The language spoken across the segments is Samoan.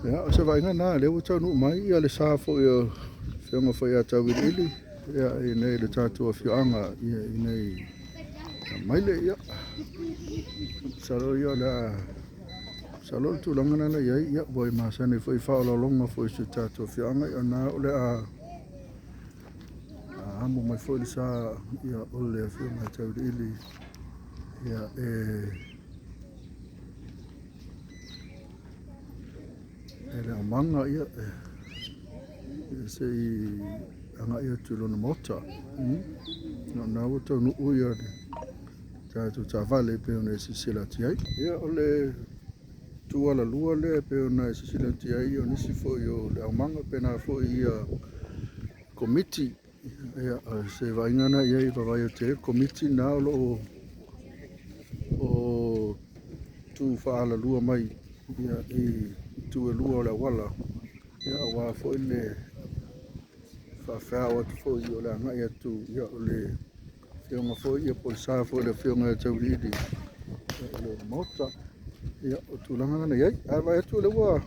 Ia, o se vaaiga lena, lea ua taunuu mai ia le sa foi o Afioga foi ia Tauiliili ia, i nei le tatou afioaga ia, i nei Maile. Ia, masalo ia o le a masalo o le tulaga lena na i ai, ia, ua e masani foi i faaaloaloga foi i si o tatou afioaga, ia, o lena o le a amo mai foi le sa ia, o le Afioga ia Tauiliili ia, e le aumaga ia, se i agai atu i lona maota. O lena ua taunuu ia le tatou taavale e pei ona e silasila atu i ai. Ia, o le tu alalua lea e pei ona e silasila atu i ai, o nisi foi o le aumaga pena foi ia komiti. Ia, o se vaaiga na i ai, vaavaai atu i ai le komiti na o lo o tu faaalalua mai ia, i itu e lua o le auala, ia, aua foi le faafeao atu foi o le agai atu ia, o le afioga foi ia, po o le sa foi o le Afioga ia Tauiliili i lona maota. Ia, o tulaga na i ai, ae vaai atu o lea ua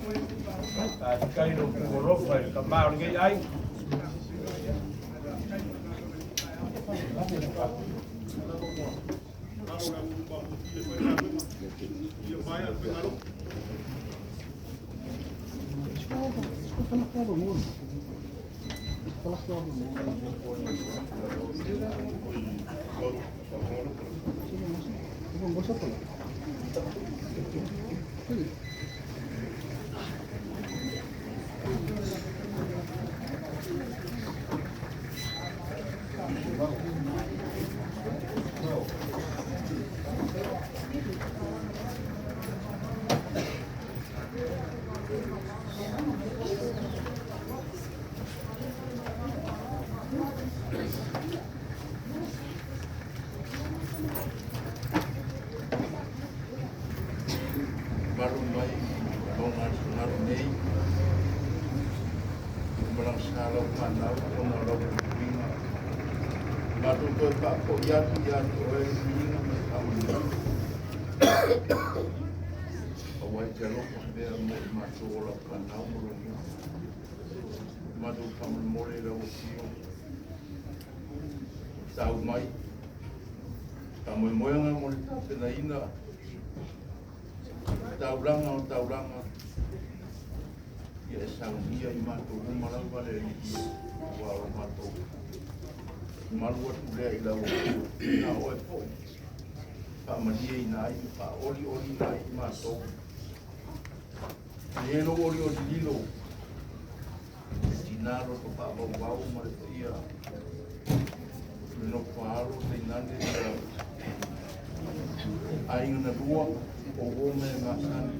Faafetai i lo outou alofa i le tama o lenei aiga. Malu mai logatugalo nei ua malagasa lau fanau ona o lau puipuiga. Matou toe faafoi atu ia te oe le viiga ma le faamanuiaga, aua e te alofa pea mo i matou o lau fanau ma lou nuu. Matou faamolemole i lau afio, tau mai faamoemoega mo le tapenaina taulaga o taulaga ia e saunia i matou uma lava le Alii, aua o lo matou malu atu lea i lau afio, na oe foi faamalieina ai ma faaolioliina ai i matou. E lou olioli lilo e tinā loto faavauvau ma le paia le nofo a alo tainane ia aiga na lua o uo ma e masani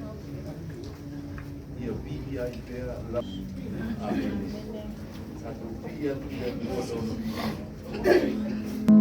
ia viia ai pea la. Amene. Tatou pii atu i le Atua lona viiga.